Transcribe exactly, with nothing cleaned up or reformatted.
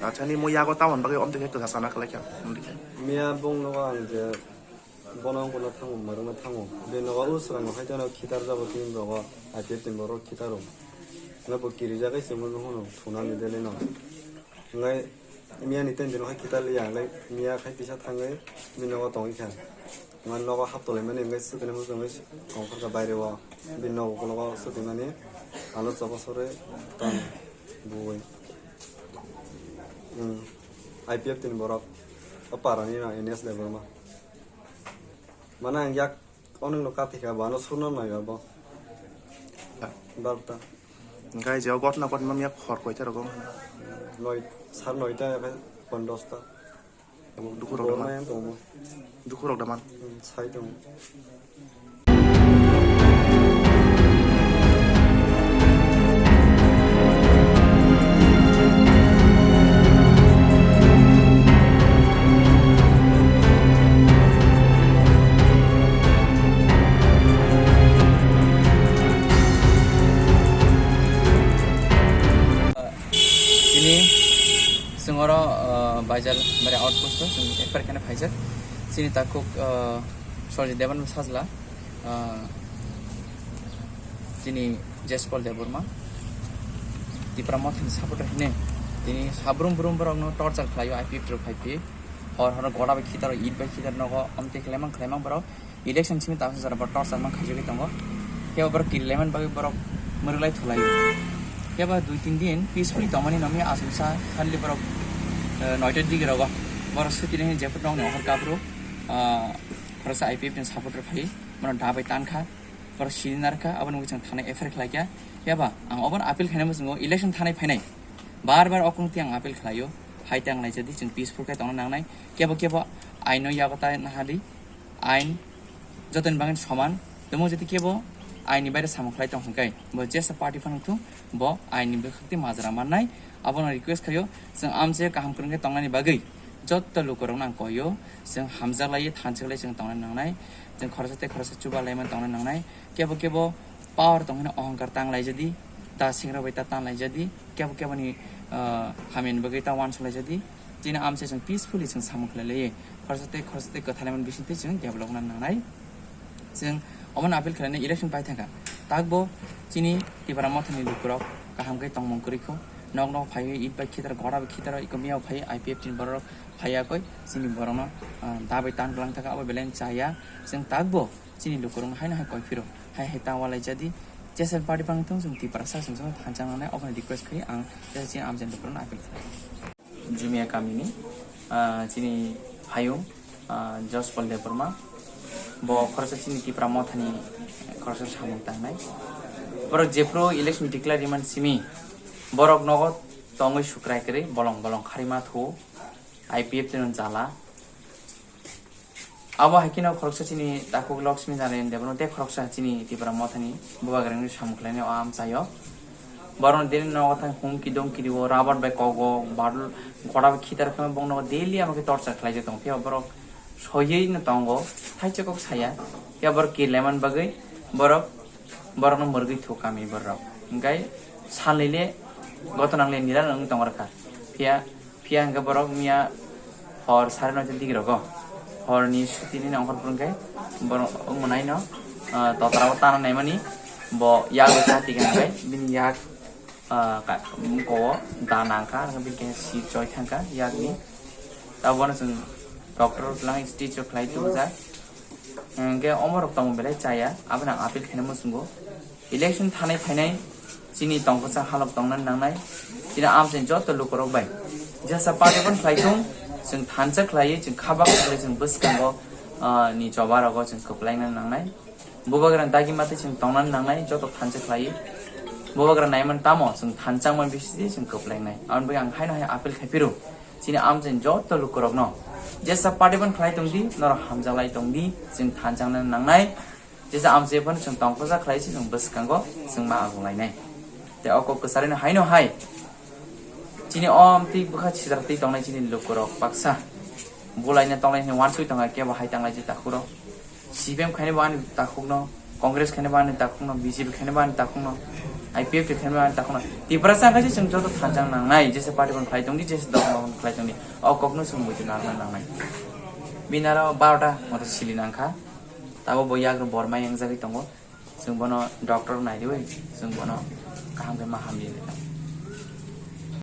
Achani mo yago tamon bagwi omtwi khe kwsa sana khlai kha, omtwi khe. Miya bung nogo ang je bono wngkuna thango, marwkna thango. Bini nogo usrang no hai teno khitar jabo team rogo, I P F team borok khitaro. Ngai bo kirijak hai se mo no hono, thunani dele no. Ngai miya ni ten dino hai khitar liya, ngai miya khai kisa thangwi bini nogo tongwi kha. Ngai nogo hap tolai mani, ngai swtini mujungwi tong kha baire o. Bini nogo ukulok o swtwi mani, alo chobo sore tong buwi. Hmm. I P F team borok. O para ni no N S Debbarma. Mana ang yak oneng no kathi kha, bano surna nai abo. Barta. Hingke je o gotna gotma miya khor koita rogo. Noi, sar noita ya pon dosta. Dukhu rok da man. Borma yang tongo. Dukhu rok da man. Hmm, sai tongo. Tini chwng oro, ah, Baijal mare outpost o chwng F I R khaina phaijak. Chini takhuk, ah, Sorjit Deban sajla, ah, chini Jespal Debbarma, Tipra Mothani supporter hine. Tini sabrum brum borokno torture khlaio, I P F rok phai phi. Hor hor gora bai khitar, it bai khitar nogo, omtwi khlaimang khlaimang borok. Election simi tabuk jora bo torchar man khaijagwi tongo. Kebo borok kiri laiman bagwi borok mwrwk lai thulaio. Kebo dui tin din peacefully tongmani nomya aswk sa suddenly borok, eh, noita digi rogo. Borok suti nai jephru nokni ohor kapru, ah, khoroksa I P F ni supporter phai, bono da bai tan kha, borok sini nar kha, aboni bagwi chwng thanai F I R khlai kha. Kebo ang obono appeal khainai muchungo election thanai phainai. Bar bar okung ti ang appeal khlaio. Hai tang lai jadi chwng peaceful khe tongna nangnai. Kebo kebo aino yago ta nahali. Ain jotoni bagwi soman. Tamo jodi kebo ain ni baire samung khlai tong hwnkhe, bo jesa party phano thung, bo ain ni bwkhak tei majra mannai. Abono request khaio, chwng amche kaham kwrwng khe tongnani bagwi jotto lukurokno ang koio, chwng hamjak lai, thanchak lai chwng tongna nangnai. Chwng khoroksa tei khoroksa chuba laiman tongna nangnai. Kebo kebo power tong hino ohongkar tang lai jadi, ta singra bai ta tan lai jadi, kebo kebo ni, ah, hamya ni bagwi ta uansuk lai jadi. Chini amche chwng peacefully chwng samung khlai lai. Khoroksa tei khoroksa tei kwthalaimani bisingtwi chwng developna nangnai. Chwng omono appeal khlainai election pai thangkha. Takbo chini Tipra Mothani lukurok kaham khe tongmung kwrwi kho. Nok nok phaiwi it bai khitar, gora bai khitar, iko miya phaiwi I P F ni borok phaiya koi chini borokno, ah, da bai tan kwlang thangkha, abo belai chaya. Chwng takbo chini lukurokno haino hai koi phiro. Hai hai ta walai jadi. Jesa party phano thung chwng Tiprasa chwng chwng thanchang nangnai, okhorno request khlai ang jesa chini amchai lukurokno appeal khlai. Jumia kamini, ah, chini phayung, ah, Jospal Debbarma, bo khoroksa chini Tipra Mothani khoroksa samung tangnai. Borok jephru election declare rimani simi, borok nogo tongwi sukrai kwrwi bolong bolong kharima thu, I P F tino jala. Abo hai kheno khoroksa chini takhuk Laxmi Narayan Debbarma tei khoroksa chini Tipra Mothani bubagrani samung khlainai o amchaio. Borokno daily nogo thang humki domki rio, rabar bai kogo, badul gora bai khitar khe bongno daily amo khe torture khlaijak tongo. Phiya borok soywi no tongo, thaichakok saya. Phiya borok kir lemani bagwi borok, borokno mwrwgwi thu kami borok. Hingkai salnwi le goto nangle nira nang tong rwkha. Phiya Phiya hingke borok miya hor sare noita digi rogo. Horni sutini nongkhor phuru hingke borok o mwnaino, ah, totra o tana naimani bo yago cha tigani bai bini yak, ah, ka-, muko o da nangkha, hingke bini khe si choi thangkha yakni. Tabukno chwng doctor lang stitch o khlai tubujak. Hingke omorok tongma belai chaya, aboni ang appeal khaina muchungo. Election thanai phainai chini tongkha sa halok tongna nangnai. Chini amchai joto lukurok bai jesa party phano khlai thung, chwng thansa khlaiwi, chwng kha baksa khlai, chwng bwskango, ah, ni choba rogo chwng kwplaina nangnai. Bubagra dagi matwi chwng tongna nangnai, joto thansa khlaiwi. Bubagra naiman tamo chwng thansa wngma bisidi chwng kwplainai. Aboni bagwi ang haino hai appeal khai phiro. Chini amchaini joto lukurokno jesa party phano khlai tongdi, norok hamjaklai tongdi, chwng thansa wngna nangnai. Jesa amchai phano chwng tongkha sa khlai se chwng bwskango chwng ma agung lainai. Tei o kok kwcharino haino hai chini o amtwi bwkha sijak twi tongnai chini lukurok baksa bulaina tongnai hwnwi uansugwi tongkha kebo hai tanglai je takhukrok. C P M khaina bo ani takhukno, Congress khaina bo ani takhukno, B J P khaina bo ani takhukno. I P F T khaima takhwna Tiprasa khaisa chwng joto thansa nangnai, jesa party bo khlai tongdi, jesa dogma bo khlai tongdi, o kokno chwng buitu nangna nangnai. Bini aro barota moto sili nangkha, tabo bo yagra borma yangjagwi tongo, chwng bono doctor naidiwi, chwng bono kaham khe ma hamjani.